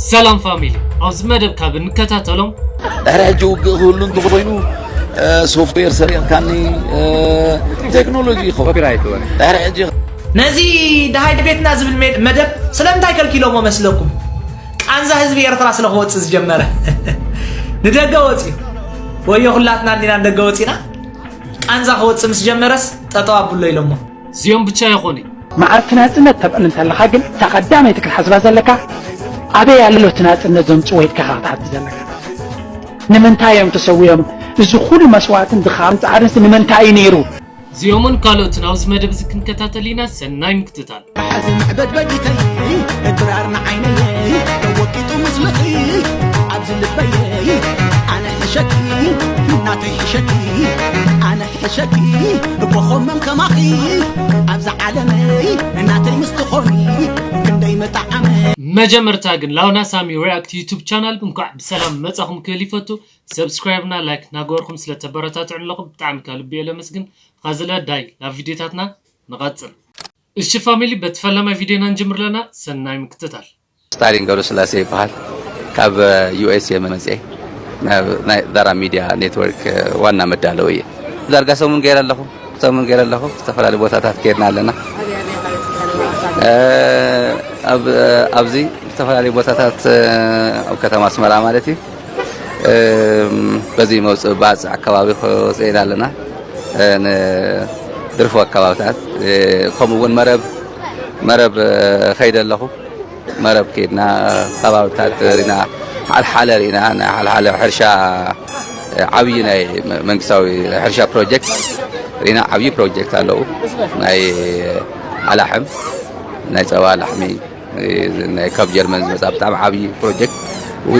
ሰላም ፋሚሊ፣ ኣብዚ መደብ ካብ እንከታተሎም ድሕሪ ሕጂ ውግእ ክህሉ እንተኾይኑ ሶፍትዌር ሰሪቕካኒ፣ ቴክኖሎጂ ይኸውን። ኮፒራይት ወረ ድሕሪ ሕጂ ነዚ ደሃይ ቤትና ዝብል ሜድ- መደብ ስለምንታይ ከልኪሎሞ መስለኩም? ቃንዛ ህዝቢ ኤርትራ ስለ ክወፅእ ዝጀመረ ንደገ ወፂኡ። ወዮ ኩላትና እንዲና ንደገ ወፂና። ቃንዛ ክወፅእ ምስ ጀመረስ ጠጠው ኣብሎ ኢሎሞ። እዚኦም ብቻ ይኾኑ። መዓልቲ ናጽነት ተብዕል እንተለኻ ግን እታ ቀዳመይቲ ክትሓስባ ዘለካ ኣበይ ኣሎ እቲ ናጽነት ዘምጽዎ ኢልካ ኢኻ ክትሓስብ ዘለካ። ንምንታይ እዮም ተሰዊኦም? እዚ ኩሉ መስዋእትን ድኻምን ጻዕርን ንምንታይ እዩ ነይሩ? እዚኦምን ካልኦትን ኣብዚ መደብ እዚ ክንከታተል ኢና። ሰናይ ምክትታል። ሕዚ ምዕበድበዲተይ ድራር ንዓይነይ ተወቂጡ ምስልኺ ኣብዚ ልበይ ኣነ ሕሸኪ ናተይ ሕሸኪ ኣነ ሕሸኪ እኮ ኾመን ከማኺ ኣብዚ ዓለመይ እናተይ ምስ ትኾኒ ክንደይ መጣዓመ መጀመርታ ግን ላውና ሳሚ ሪያክት ዩቱብ ቻናል እንኳዕ ብሰላም መጻኹም ክብል ይፈቱ። ሰብስክራይብ እና ላይክ እናገበርኩም ስለተበረታትዑ ኣለኹም ብጣዕሚ ካብ ልቢ እየ ለመስግን። ኻዝለ ዳይ ናብ ቪዲዮታትና ንቐጽል። እሺ ፋሚሊ፣ በቲ ፈላማይ ቪዲዮና ንጅምር ኣለና። ሰናይ ምክትታል። ስታሊን ገብረስላሴ ይበሃል። ካብ ዩኤስኤ መፅኤ ናይ ዛራ ሚድያ ኔትወርክ ዋና መዳለዊ እየ። ዳርጋ ሰሙን ገይረ ኣለኹ ሰሙን ገይረ ኣለኹ ዝተፈላለዩ ቦታታት ከይድና ኣለና። ኣብ ኣብዚ ዝተፈላለዩ ቦታታት ኣብ ከተማ ኣስመራ ማለት እዩ። በዚ መውፅእ ባፅዕ ኣካባቢ ክወፅእ ኢና ኣለና። ንድርፎ ኣካባብታት ከምኡ እውን መረብ መረብ ከይደ ኣለኹ። መረብ ከይድና ከባብታት ሪና ሓልሓለ ሪና ናይ ሓልሓለ ሕርሻ ዓብዪ ናይ መንግስታዊ ሕርሻ ፕሮጀክት ሪና። ዓብዪ ፕሮጀክት ኣለዉ ናይ ኣላሕም ናይ ፀባ ላሕሚ ናይ ካብ ጀርመን ዝመፃ ብጣዕሚ ዓብዪ ፕሮጀክት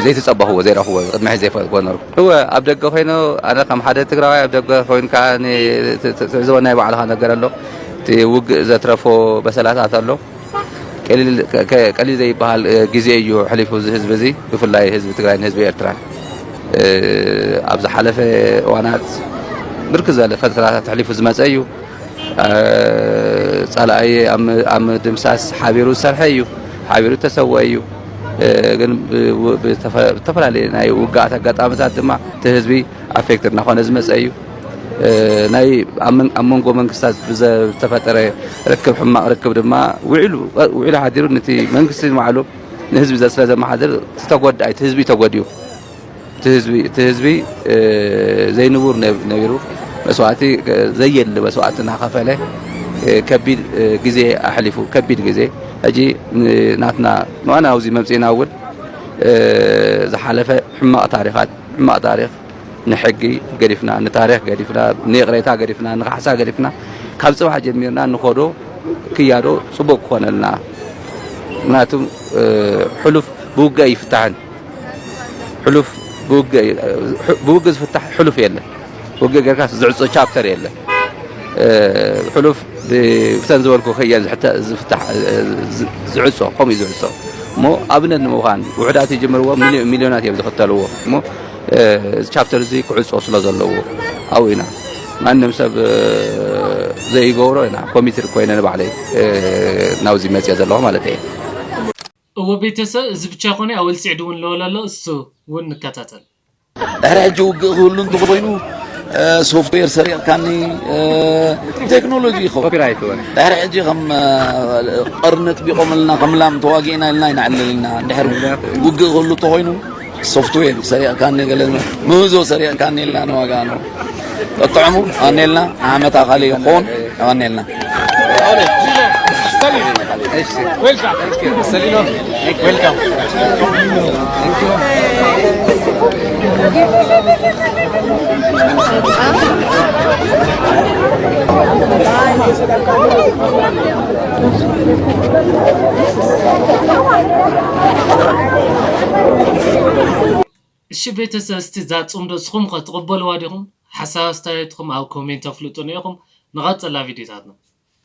ዘይተፀበኽዎ ዘይረኽዎ ቅድሚ ሕዚ ዘይፈልጥዎ ነበርኩ። እወ ኣብ ደገ ኮይኖ ኣነ ከም ሓደ ትግራዋይ ኣብ ደገ ኮይንካ ትዕዝቦ ናይ ባዕልኻ ነገር ኣሎ። እቲ ውግእ ዘትረፎ በሰላታት ኣሎ። ቀሊል ዘይበሃል ግዜ እዩ ሕሊፉ እዚ ህዝቢ እዚ ብፍላይ ህዝቢ ትግራይን ህዝቢ ኤርትራን ኣብ ዝሓለፈ እዋናት ብርክት ዝበለ ፈተናታት ሕሊፉ ዝመፀ እዩ። ጸላኢ ኣብ ምድምሳስ ሓቢሩ ዝሰርሐ እዩ፣ ሓቢሩ ዝተሰወ እዩ። ግን ብዝተፈላለየ ናይ ውግኣት ኣጋጣሚታት ድማ እቲ ህዝቢ ኣፌክትድ እናኾነ ዝመፀ እዩ። ናይ ኣብ መንጎ መንግስታት ብዝተፈጠረ ርክብ ሕማቕ ርክብ ድማ ውዒሉ ውዒሉ ሓዲሩ ነቲ መንግስቲ ንባዕሉ ንህዝቢ ስለ ዘመሓድር ዝተጎድኣ እቲ ህዝቢ ተጎዲኡ። እቲ ህዝቢ እቲ ህዝቢ ዘይንቡር ነቢሩ መስዋእቲ ዘየድሊ መስዋእቲ እናኸፈለ ከቢድ ግዜ ኣሕሊፉ ከቢድ ግዜ ሕጂ ናትና ንዋና ኣብዚ መምፅእና እውን ዝሓለፈ ሕማቕ ታሪኻት ሕማቕ ታሪኽ ንሕጊ ገዲፍና ንታሪኽ ገዲፍና ንይቕሬታ ገዲፍና ንካሕሳ ገዲፍና ካብ ፅባሕ ጀሚርና ንኸዶ ክያዶ ፅቡቕ ክኾነልና ምክንያቱም ሕሉፍ ብውግእ ኣይፍታሕን። ሕሉፍ ብውግእ እዩ። ብውግእ ዝፍታሕ ሕሉፍ የለን። ውግእ ጌርካ ዝዕጾ ቻፕተር የለን። ሕሉፍ ብተን ዝበልኩ ከየን ዝፍታሕ ዝዕጾ ከምኡ እዩ ዝዕጾ። እሞ ኣብነት ንምዃን ውሕዳት ይጅምርዎ ሚልዮናት እዮም ዝኽተልዎ። እሞ እዚ ቻፕተር እዚ ክዕጾ ስለ ዘለዎ ኣብኡ ኢና ማንም ሰብ ዘይገብሮ ኢና ኮሚትድ ኮይነ ንባዕለይ ናብዚ መፅየ ዘለኹ ማለት እየ። እወ ቤተሰብ፣ እዚ ብቻ ይኾነ ኣወል ስዒድ እውን ለወለሎ እሱ እውን ንከታተል። ድሕሪ ሕጂ ውግእ ክህሉ እንተኾይኑ ሶፍትዌር ሰሪቕካኒ ቴክኖሎጂ ይኸውን። ኮፒራይት ወረ ድሕሪ ሕጂ ከም ቀርኒ ኣጥቢቖምልና ከም ላም ተዋጊእና ኢልና ይነዕልል ኢና። ድሕሪ ውግእ ክህሉ እንተኾይኑ ሶፍትዌር ሰሪቕካኒ ገለ ምህዞ ሰሪቕካኒ ኢልና ንዋጋ ነው። ጠጥዕሙ ኣኔልና ዓመት ኣኻሊ ይኾን ኣኔልና እሺ ቤተሰብ፣ እስቲ እዛ ጽምዶ እስኹም ከ ትቕበልዋ ዲኹም? ሓሳብ ኣስተያየትኩም ኣብ ኮሜንት ኣፍልጡና ኢኹም። ንቐጽላ ቪድዮታትና።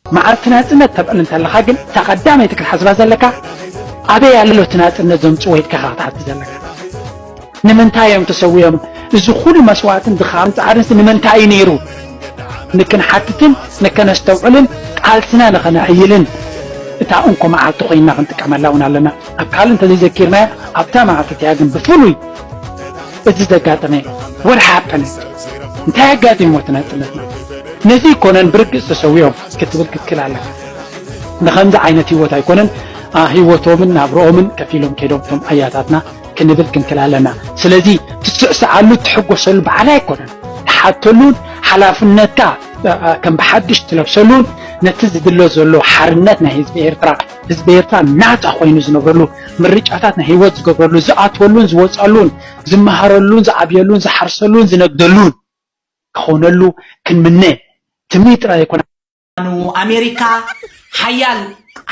መዓልቲ ናጽነት ተብዕል እንተለኻ ግን እታ ቀዳመይቲ ክትሓስባ ዘለካ ኣበይ ኣሎ እቲ ናጽነት ዘምጽዎ ኢልካ ኢኻ ክትሓስብ ዘለካ። ንምንታይ እዮም ተሰዊኦም? እዚ ኩሉ መስዋእትን ድኻምን ጻዕርንስ ንምንታይ እዩ ነይሩ? ንክንሓትትን ንከነስተውዕልን ቃልስና ንኸነዕይልን እታ እንኮ መዓልቲ ኮይና ክንጥቀመላ እውን ኣለና። ኣብ ካልእ እንተዘይዘኪርናያ ኣብታ መዓልቲ እቲኣ ግን ብፍሉይ እቲ ዘጋጠመ፣ what happened? እንታይ ኣጋጢምዎ እቲ ናጽነትና? ነዚ ኣይኮነን ብርግጽ ተሰዊኦም ክትብል ክትክል ኣለካ። ንኸምዚ ዓይነት ህይወት ኣይኮነን፣ ኣ፣ ህይወቶምን ናብርኦምን ከፊሎም ከይዶም እቶም ኣያታትና ክንብል ክንክል ኣለና። ስለዚ ትስዕስዓሉ ትሕጎሰሉ በዓል ኣይኮነን። ትሓተሉን ሓላፍነትካ፣ ኣ፣ ኣ፣ ከም ብሓድሽ ትለብሰሉን ነቲ ዝድሎ ዘሎ ሓርነት ናይ ህዝቢ ኤርትራ፣ ህዝቢ ኤርትራ ናጻ ኮይኑ ዝነብረሉ፣ ምርጫታት ናይ ህይወት ዝገብረሉ፣ ዝኣትወሉን ዝወጸሉን፣ ዝመሃረሉን ዝዓብየሉን ዝሓርሰሉን ዝነግደሉን ክኾነሉ ክንምነ። ትምኒት ጥራይ ኣይኮነ። ኣሜሪካ ሓያል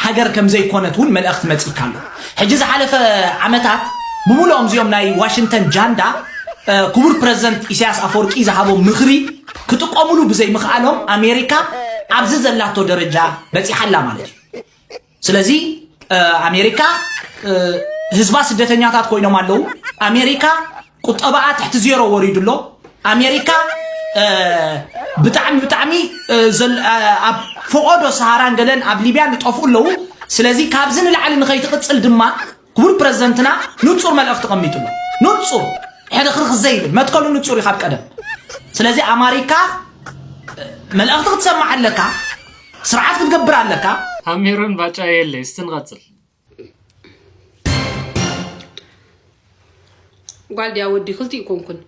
ሃገር ከም ዘይኮነት እውን መልእኽቲ መጺእካ ኣሎ። ሕጂ ዝሓለፈ ዓመታት ብምሉኦም እዚኦም ናይ ዋሽንግተን ጃንዳ፣ እ፣ ክቡር ፕረዚደንት ኢሳያስ ኣፈወርቂ ዝሃቦም ምኽሪ ክጥቀሙሉ ብዘይምኽኣሎም ኣሜሪካ ኣብዚ ዘላቶ ደረጃ በጺሓ ኣላ ማለት እዩ። ስለዚ፣ እ፣ ኣሜሪካ፣ እ፣ ህዝባ ስደተኛታት ኮይኖም ኣለዉ። ኣሜሪካ ቁጠባኣ ትሕቲ ዜሮ ወሪዱ ኣሎ። ኣሜሪካ፣ እ፣ ብጣዕሚ፣ ብጣዕሚ፣ እ፣ ዘል-፣ እ፣ ኣብ ፈቐዶ ሰሃራን ገለን ኣብ ሊብያን ይጠፍኡ ኣለዉ። ስለዚ ካብዚ ንላዕሊ ንኸይትቕጽል ድማ ክቡር ፕረዚደንትና ንጹር መልእኽቲ ቀሚጡ ኣሎ። ንጹር፣ ሕርኽርኽ ዘይብል መትከሉ ንጹር እዩ ካብ ቀደም። ስለዚ ኣማሪካ፣ እ፣ መልእኽቲ ክትሰምዕ ኣለካ፣ ስርዓት ክትገብር ኣለካ። ኣሚሩን ባጫ የለ እስቲ ንቐጽል። ጓል ድያ ወዲ ክልቲኡ ኮንኩን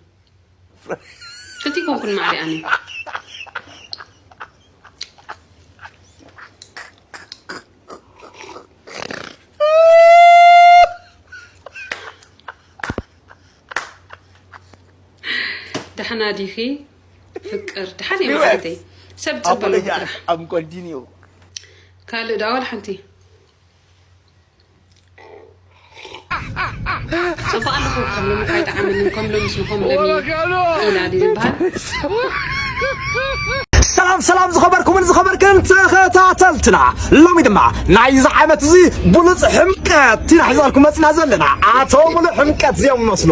ክልቲኡ ኮንኩን ማዕሪ ኣነ ደሕና ዲኺ ፍቅር ደሓን እየ ማዓረተይ ሰብ ዝፀበሎ Apologize, ፍቅራ I'm continue. ካልእ ዳ ዋላ ሓንቲ ፅቡቅ ኣለኹ ከም ሎሚ ካይጠዓመኒ ከም ሎሚ ስንኾም ለሚ ኢና ድዩ ዝበሃል ሰላም ሰላም ዝኸበርኩምን ዝኸበርክን ተኸታተልትና፣ ሎሚ ድማ ናይዚ ዓመት እዚ ብሉፅ ሕምቀት ኢና ሒዛልኩም መፅና ዘለና። ኣቶ ሙሉ ሕምቀት እዮም መስሉ።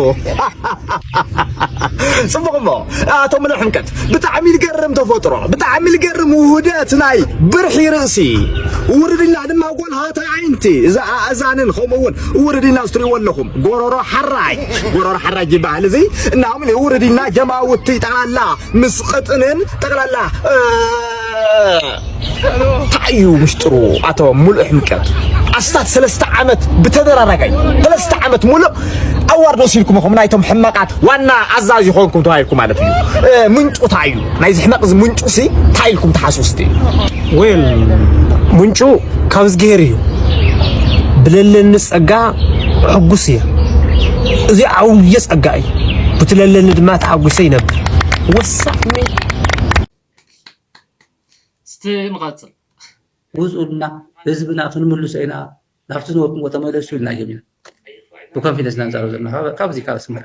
ፅቡቕ እሞ ኣቶ ሙሉ ሕምቀት፣ ብጣዕሚ ዝገርም ተፈጥሮ፣ ብጣዕሚ ዝገርም ውህደት ናይ ብርሒ ርእሲ፣ ውርድና ድማ ጎልሃታ ዓይንቲ፣ እዚ ኣእዛንን ከምኡ እውን ውርድና ዝትሪእዎ ኣለኹም ጎሮሮ ሓራጅ፣ ጎሮሮ ሓራጅ ይበሃል እዚ። እና እውን ውርድና ጀማውቲ ጠቕላላ ምስ ቅጥንን ጠቕላላ፣ እ፣ እንታይ እዩ ምሽጥሩ? ኣቶ ሙሉእ ሕምቀት ኣስታት ሰለስተ ዓመት ብተደራራጋይ ሰለስተ ዓመት ሙሉእ ኣዋርድ ወሲድኩም ኢኹም፣ ናይቶም ሕመቃት ዋና ኣዛዚ ኮንኩም ተባሂልኩም ማለት እዩ። እ፣ ምንጩ እንታይ እዩ? ናይዚ ሕመቅ እዚ ምንጩ ሲ እንታይ ኢልኩም ትሓስቡ እስቲ? ዌል ምንጩ ካብ እዝግሄር እዩ። ብለለኒ ጸጋ ሕጉስ እየ። እዚ ዓብየ ጸጋ እዩ። ብትለለኒ ድማ ተሓጒሰ ይነብር። ወሳኒ እስቲ ንቐጽል። ውፁልና ህዝብና ክንምልሶ ኢና ናብቲ ዝነበርኩም ቦታ መለሱ ኢልና እዮም ኢና ብኮንፊደንስ ናንዛረብ ዘለና ካብ- ካብዚ ካብ ኣስመራ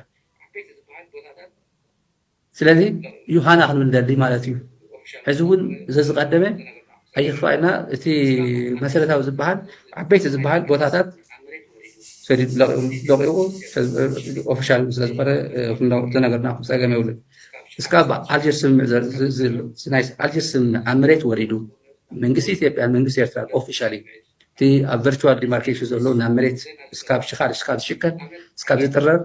ስለዚ ዮሃና ክንብል ንደሊ ማለት እዩ ሕዚ እውን ዘዝቀደመ ኣይኽፋእና እቲ መሰረታዊ ዝበሃል ዓበይቲ ዝበሃል ቦታታት ሰዲዱ ለቂቑ ኦፊሻል ስለዝኾነ ዝነገርና ፀገም የብሉን እስካብ ኣልጀርስ ስምምዕ ኣልጀርስ ስምምዕ ኣብ መሬት ወሪዱ መንግስቲ ኢትዮጵያን መንግስቲ ኤርትራን ኦፊሻሊ እቲ ኣብ ቨርቹዋል ዲማርኬሽን ዘሎ ናብ መሬት እስካብ ሽኻል እስካብ ዝሽከል እስካብ ዝጥረር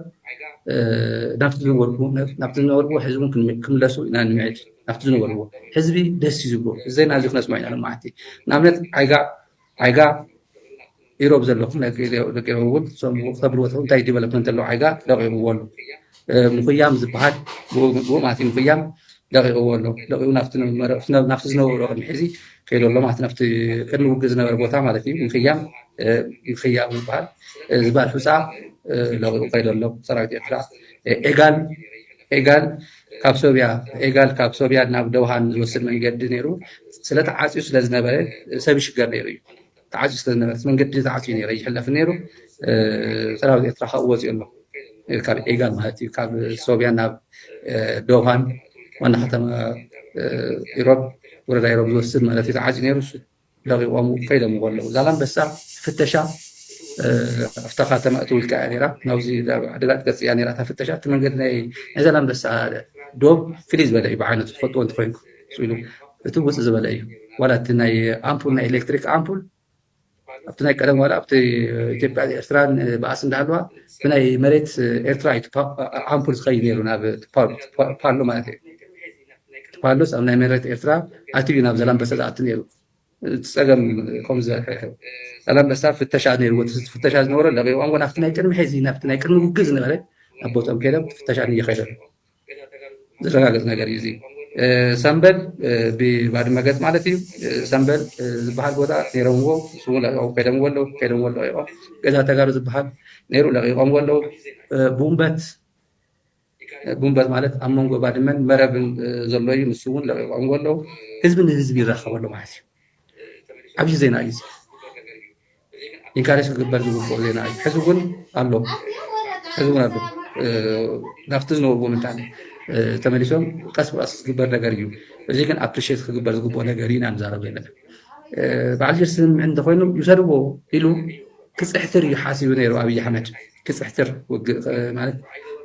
ናብቲ ዝነበርዎ ናብቲ ዝነበርዎ ሕዚ እውን ክምለሱ ኢና ንምዕድ ናብቲ ዝነበርዎ ሕዝቢ ደስ እዩ ዝብሎ ዜና እዚ ክነስምዖ ኢና ሎማዓንቲ ንኣብነት ዓይጋ ዓይጋ ኢሮብ ዘለኹም ደቂ ኢሮብ እውን እቶም ክተብልዎ ትኽእሉ እንታይ ዲቨሎፕመንት ዘለዎ ዓይጋ ለቂቑዎ ኣሎ ምኽያም ዝበሃል ብኡ ማለት እዩ ምኽያም ለቂቑዎ ኣሎ ለቂቑ ናብቲ ዝነበሮ ቅድሚ ሕዚ ከይዱ ኣሎ ማለት ናብቲ ቅድሚ ውግእ ዝነበረ ቦታ ማለት እዩ ምኽያም ምኽያም ዝበሃል ዝበሃል ሑፃ ለቂቑ ከይዱ ኣሎ ሰራዊት ኤርትራ ኤጋል ኤጋል ካብ ሶብያ ኤጋል ካብ ሶብያ ናብ ደውሃን ዝወስድ መንገዲ ነይሩ ስለተዓፅዩ ስለዝነበረ ሰብ ይሽገር ነይሩ እዩ ተዓፅዩ ስለዝነበረ እቲ መንገዲ ተዓፅዩ ነይሩ ኣይሕለፍን ነይሩ ሰራዊት ኤርትራ ካብኡ ወፂኡ ኣሎ ካብ ኤጋል ማለት እዩ ካብ ሶብያ ናብ ዶሃን ዋና ከተማ ኢሮብ ወረዳ ኢሮብ ዝወስድ ማለት እዩ ተዓፅዩ ነይሩ ለቂቖም ከይዶምዎ ኣለዉ ዛላንበሳ ፍተሻ ኣብታ ከተማ እቲ ውልቃ እያ ነይራ ናብዚ ዓድግራት ገፅ እያ ነይራ እታ ፍተሻ እቲ መንገዲ ናይ ዛላንበሳ ዶብ ፍልይ ዝበለ እዩ ብዓይነቱ ትፈልጥዎ እንተኮይንኩም ኢሉ እቲ ውፅእ ዝበለ እዩ ዋላ እቲ ናይ ኣምፑል ናይ ኤሌክትሪክ ኣምፑል ኣብቲ ናይ ቀደም ዋላ ኣብቲ ኢትዮጵያ ኤርትራን ባእሲ እንዳሃለዋ ብናይ መሬት ኤርትራ እዩ እቲ ፓ- ኣምፑል ዝኸይድ ነይሩ ናብ እቲ ፓ- ፓ- ፓሎ ማለት እዩ። እቲ ፓሎስ ኣብ ናይ መሬት ኤርትራ ኣትዩ ናብ ዘላንበሳ ዝኣቱ ነይሩ። እቲ ጸገም ከምዚ ዛላንበሳ ፍተሻ ነይርዎ። እቲ ፍተሻ ዝነበሮ ለቂቖም ናብቲ ናይ ቅድሚ ሕዚ ናብቲ ናይ ቅድሚ ውግእ ዝነበረ ኣብ ቦትኦም ከይዶም ፍተሻ ንየኸይደ ዘረጋግጽ ነገር እዩ እዚ። ሰምበል ብባድመ ገጽ ማለት እዩ። ሰምበል ዝበሃል ቦታ ነይረምዎ፣ ንሱ እውን ለቂቖም ከይደምዎ ኣለዉ። ከይደምዎ ለቂቖም ገዛ ተጋሩ ዝበሃል ነይሩ፣ ለቂቖምዎ ኣለዉ። ቡምበት ቡምበት ማለት ኣብ መንጎ ባድመን መረብን ዘሎ እዩ። ንሱ እውን ለቂቖምዎ ኣለዉ። ህዝቢ ንህዝቢ ይራኸበሉ ማለት እዩ። ዓብዪ ዜና እዩ። ኢንካሬጅ ክግበር ዝግብኦ ዜና እዩ። ሕዚ እውን ኣሎ፣ ሕዚ እውን ኣሎ። ናብቲ ዝነበርዎ ምንታን ተመሊሶም ቀስ ብቀስ ዝግበር ነገር እዩ። እዚ ግን ኣፕሪሼት ክግበር ዝግብኦ ነገር ኢና ንዛረብ ዘለና። በዓል ጀርሲ ስምምዕ እንተኮይኑ ይውሰድዎ ኢሉ ክፅሕትር እዩ ሓሲቡ ነይሩ ኣብይ ኣሕመድ። ክፅሕትር ውግእ ማለት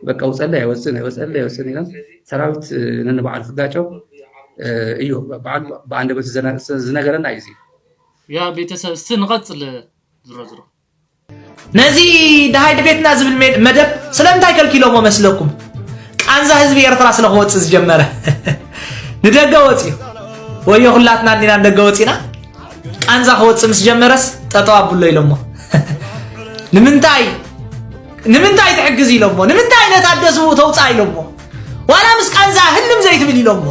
በቃ ውፀለይ ኣይወፅን ኣይወፀለይ ኣይወፅን ኢሎም ሰራዊት ነንባዕሉ ክጋጨው እዩ ብዓንደበት ዝነገረና እዩ። ያ ቤተሰብ እስቲ ንቐፅል። ዝሮ ዝሮ ነዚ ደሃይ ቤትና ዝብል መደብ ስለምንታይ ከልኪሎሞ መስለኩም? ቃንዛ ህዝቢ ኤርትራ ስለክወፅእ ዝጀመረ ንደገ ወፅዩ። ወዮ ኩላትና እኒና ንደገ ወፂና። ቃንዛ ክወፅእ ምስ ጀመረስ ጠጠው ኣብሎ ኢሎሞ። ንምንታይ ንምንታይ ትሕግዝ ኢሎሞ? ንምንታይ ነታ ኣደ ስውእ ተውፅኣ ኢሎሞ? ዋላ ምስ ቃንዛ ህልም ዘይትብል ኢሎሞ።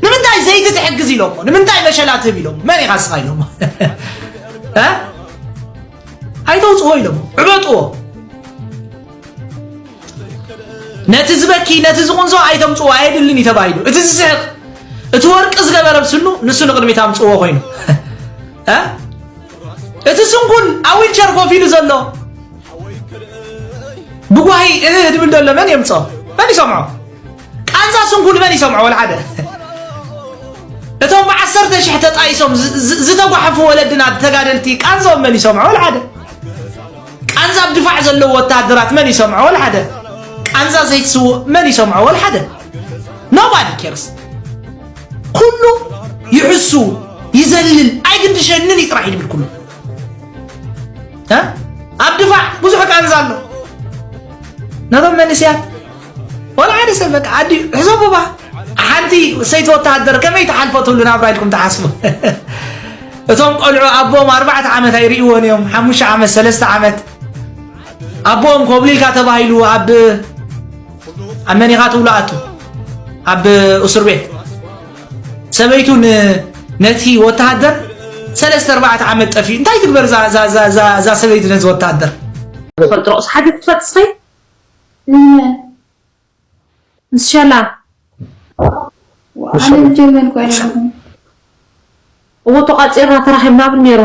ንምንታይ ዘይቲ ትሕግዝ ኢሎሞ? ንምንታይ መሸላ ትህብ ኢሎሞ? መን ኢኻ ስኻ ኢሎሞ? እ? ኣይተውፅዎ ኢሎሞ። ዕበጥዎ። ነቲ ዝበኪ ነቲ ዝቑንዞ ኣይተምፅዎ ኣየድልን እዩ ተባሂሉ። እቲ ዝስሕቕ እቲ ወርቂ ዝገበረ ብስኑ ንሱ ንቕድሚት ኣምፅዎ ኮይኑ። እ? እቲ ስንኩል ኣብ ዊልቸር ኮፍ ኢሉ ዘሎ ብጓሂ እህ ድብል ዘሎ መን የምፅኦ? መን ይሰምዖ? ቃንዛ ስንኩል መን ይሰምዖ? ወላ ሓደ። እቶም ብዓሰርተ ሽሕ ተጣይሶም ዝ- ዝ- ዝተጓሕፉ ወለድና ተጋደልቲ ቃንዛኦም መን ይሰምዖ? ወላ ሓደ። ቃንዛ ኣብ ድፋዕ ዘለዉ ወታሃደራት መን ይሰምዖ? ወላ ሓደ። ቃንዛ ዘይትስውእ መን ይሰምዖ? ወላ ሓደ። Nobody cares። ኩሉ ይሕሱ ይዘልል ኣይግድሸንን እዩ ጥራሕ ይድብል ኩሉ። እ? ኣብ ድፋዕ ብዙሕ ቃንዛ ኣሎ። ነቶም መንእሰያት ወላ ሓደ ሰብ በቃ ኣዲ ሕሰቡባ ሓንቲ ሰይቲ ወታሃደር ከመይ ትሓልፎ ትብሉ ናብራ ኢልኩም ትሓስቡ። እቶም ቆልዑ ኣቦኦም ኣርባዕተ ዓመት ኣይርእይዎን እዮም። ሓሙሽተ ዓመት ሰለስተ ዓመት ኣቦኦም ኮብሊልካ ተባሂሉ ኣብ ኣብ መን ኢኻ ትብሎ ኣቱ ኣብ እስር ቤት ሰበይቱ ን- ነቲ ወተሃደር ሰለስተ ኣርባዕተ ዓመት ጠፊኡ እንታይ ትግበር እዛ- እዛ- እዛ- እዛ- እዛ ሰበይቲ ነዚ ወተሃደር ትፈልጥሮ ቁስ ሓቂ ክትፈጥስኸይ ምስ ሸላ ኣነ ጀርመን እኮ ኣይነበርኩን። እዎ ተቋፂርና ተራኺብና ብል ነይሩ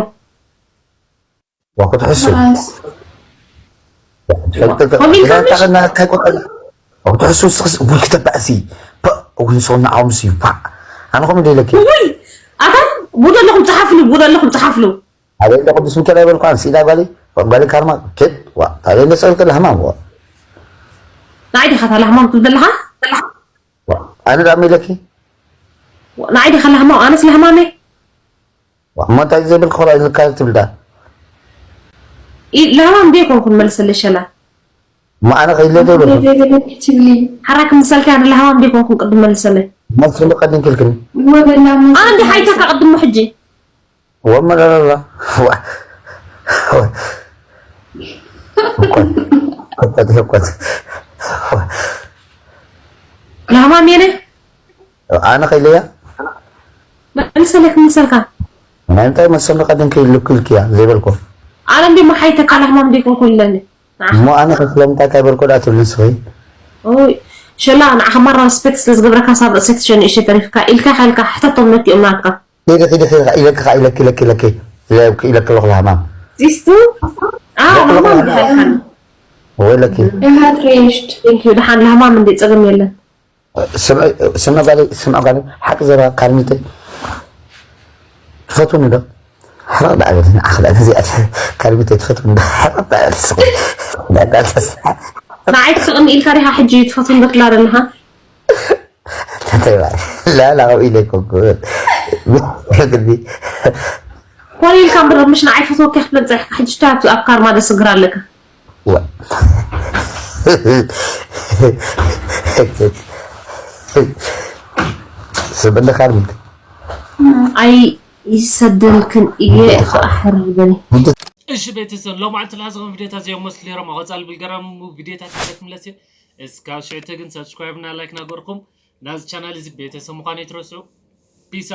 ዋ ክትሕሱ መዓስ ትፈልጥ ኮሚል ናካ ቆጠ ክትሕሱ ስክስ እውን ክተባእሲ እውን ሰውና ዓውምሲ ፋዕ ኣነ ከምኡ ደለኪ ውይ ኣታ ቡዶ ኣለኹም ፀሓፍሉ ቡዶ ኣለኹም ፀሓፍሉ ኣበይ እንደ ቅዱስ ሚካኤል ኣይበልኳ ስኢዳ ጓሊ ጓሊ ካርማ ኬድ ዋ ታበይ እንደ ፀልከ ላህማ ዋ ንዓይ ዲኻ ታላህማም ትብል ዘለኻ ኣነ ዳመ ኢለኪ ንዓይ ዲኻ ላህማው ኣነስ ላህማመ እሞ እንታይ ዘይብል ክኾላ ኢልካ ትብልዳ ለህማም እንደ ይኮንኩን መልሰለይ ሸላ እሞ ኣነ ከይለ ዘይበልኩ ትብሊ ሓራ ክምሰልካ ያደ ለህማም እንደ ይኮንኩን ቅድም መልሰለይ መልስ ክልቀድን ክልክኒ ወበላ ኣነ እንዲ ሓይተካ ቅድሞ ሕጂ ወመለለላ እኮት እኮት ለህማም የነ ኣነ ከይለያ መልሰለይ ክምሰልካ ናይ እንታይ መሰሉ ቀድም ከይልክልክያ ዘይበልኮ ኣነ እንዲ ሓይተካ ለህማም እንደ ይኮንኩን ኢለኒ እሞ ኣነ ስለምንታይ ካይበልኮ ዳ ትብል ንስኺ ኦይ ሸላ ንዓኻ ማራ ሪስፔክት ስለ ዝገብረካ ሳብ ርእሰይ ትሸንእሸ ተሪፍካ ኢልካ ካልካ ሕተቶም መቲኦም ናትካ ኪደ ኪደ ኪደ ኢለኪ ኢለኪ ኢለኪ ኢለኪ ኢለኪ ኣለኹ ለሃማም ሲስቱ ኣዎ ለማም ዲሃልካን ወለኪ ደሃትሬሽድ ቴንክ ዩ ደሓን ለማም እንደ ጸገም የለን ስምዕ ጋለይ ስምዕ ጋለይ ሓቂ ዘረባ ካልሚተይ ትፈትውኒ ዶ ሕረቕ ዳዕበል ንዓኽ ዳ ነዚኣ ካልሚተይ ትፈትውኒ ዶ ሕረቕ ዳዕበል ስቕ ዳዕበል ተስፋ ንዓይ ትስቕኒ ኢልካ ዲኻ ሕጂ ትፈትውኒ ዶ ትብላ ዘለኻ ተተይባ ላላ ኢለ ኮንኩ ግዲ ኮነ ኢልካ እምበር ምሽ ንዓይ ፈትወኪ ክትብል ጸኒሕካ፣ ሕጂ ሽታ ኣብ ካርማ ደስግር ኣለካ። ስብለካ ኣይ ይሰደልክን እየ። ከኣ ሕርር በሊ። እሺ ቤተሰብ፣ ሎማዓንቲ ዝሓዝኹም ቪዲዮታት እዚኦም መስሉ ነይሮም። ኣብ ቀጻሊ ብልገራሙ ቪዲዮታት ክምለስ እየ። እስካብ ሽዕቲ ግን ሰብስክራይብ እና ላይክ ናገርኩም ናዚ ቻናል እዚ ቤተሰብ ምዃን ኣይትረስዑ። ፒስ።